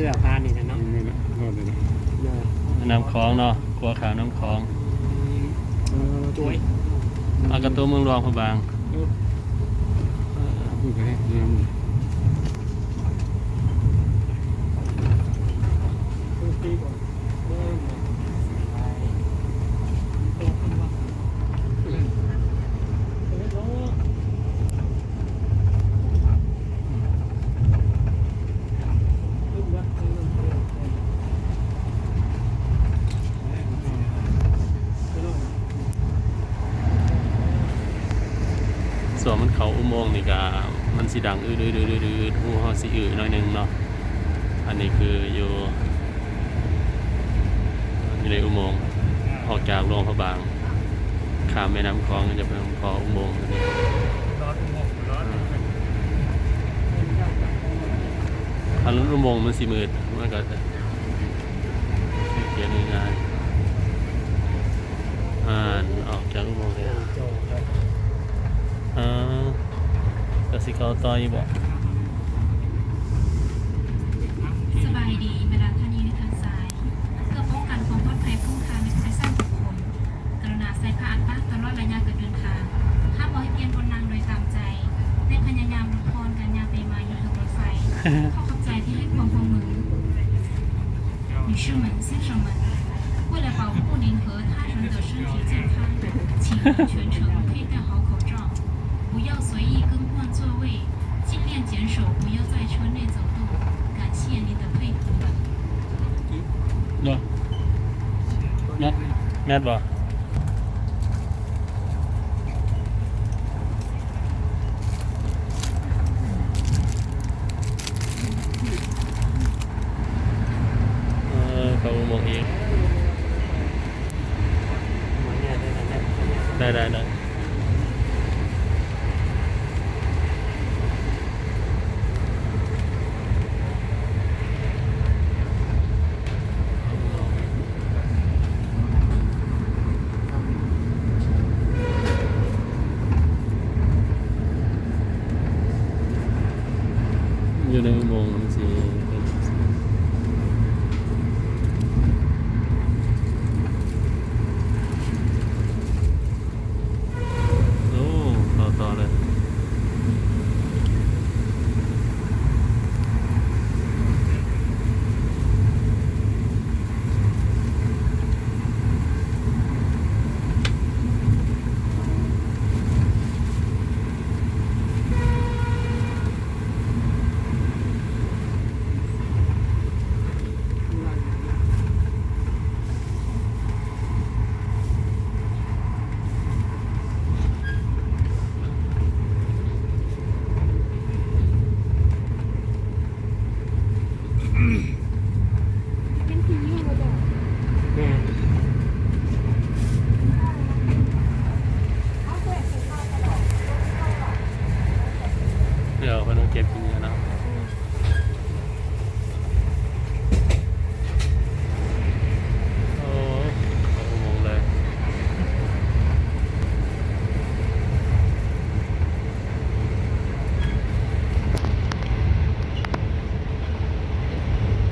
ເພື່ອຜ່ານນີ້ແຫຼະເນາະ ນີ້ແຫຼະ ຮອດແລ້ວເນາະ ແມ່ນ້ຳຂອງເນາະ ຂົວຂ້າມນ້ຳຂອງ ເອີ ໂອ້ຍ ອາກະຕູເມືອງຫຼວງພະບາງ ເອີ ເອີ ເອີ ພຸ້ນກະໄດ້ ງາມ. ຊ່ວງມັນເຂົ້າອຸໂມງນີ້ກະ ມັນຊິດັງອືດໆ ຫູເຮົາຊິອຶໜ້ອຍໜຶ່ງເນາະ. ອັນນີ້ຄືຢູ່ ຢູ່ໃນອຸໂມງ ອອກຈາກຫຼວງພະບາງ ຂ້າມແມ່ນ້ຳຂອງ ຈະໄປພໍ້ອຸໂມງຕົວນີ້. ອັນອຸໂມງມັນຊິມືດ ມັນກະ ສັງເກດງ່າຍໆ ອ່າ ອອກຈາກອຸໂມງແລ້ວ ອ່າ ກະຊິເຂົ້າຕໍ່ຢູ່ບໍ? ສະບາຍດີ ເວລາທ່ານຢູ່ໃນທາງຊ້າຍ ເພື່ອປ້ອງກັນຄວາມປອດໄພຂອງທ່ານ ແລະ ຜູ້ໂດຍສານທຸກຄົນ, ກະລຸນາໃສ່ຜ້າອັດປາກຕະຫຼອດໄລຍະການເດີນທາງ. ຫ້າມບໍ່ໃຫ້ປ່ຽນບ່ອນນັ່ງໂດຍຕາມໃຈ ແລະ ພະຍາຍາມຫຼຸດຜ່ອນການຍ່າງໄປມາຢູ່ເທິງລົດໄຟ. ຂໍຂອບໃຈທີ່ໃຫ້ຄວາມຮ່ວມມື. 女士们、先生们，为了保护您和他人的身体健康，请全程佩戴好口罩，不要随意更换座位，尽量坚守不要在车内走动。感谢您的配合。 ເນາະ ແມັດ ແມັດບໍ່? ເອີ ເຂົ້າອຸໂມງອີກ ໄດ້ໆໆ. ຢູ່ໃນອຸໂມງມັນຊິເປັນ ໂອ້ ຕໍ່ໆເລີຍ. ດຽວເພິ່ນເກັບກິນຢູ່ເນາະ. ໂອ້ ເຂົ້າອຸໂມງເລີຍ.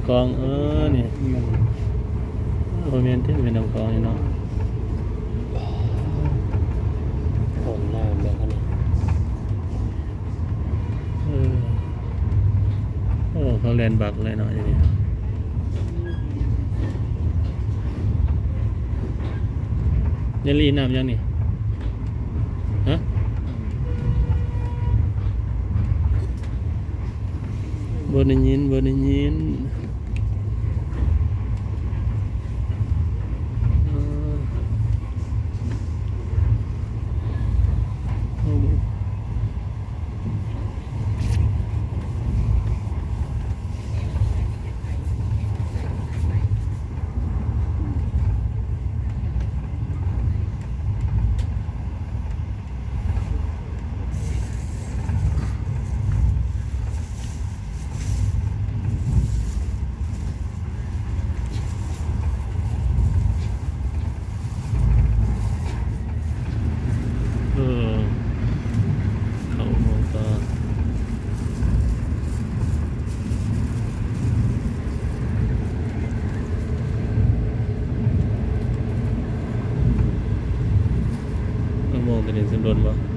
ຂອງ ເອີ ນີ້ ແມ່ນ ບໍ່ແມ່ນຕິ ແມ່ນນ້ຳຂອງນີ້ເນາະ. ຫ້ອງນ້ຳແບບອັນນີ້ ເອີ ໂອ້ ເຂົາແລ່ນບັກເລີຍເນາະ ຢູ່ນີ້. ຍາລີ ນ້ຳຫຍັງນີ້? ຮະ? ບໍ່ໄດ້ຍິນ ບໍ່ໄດ້ຍິນ. ເອີ ເຂົ້າມາຕໍ່ ເອົາ ໂມງຕົວນີ້ຊິດົນບໍ່?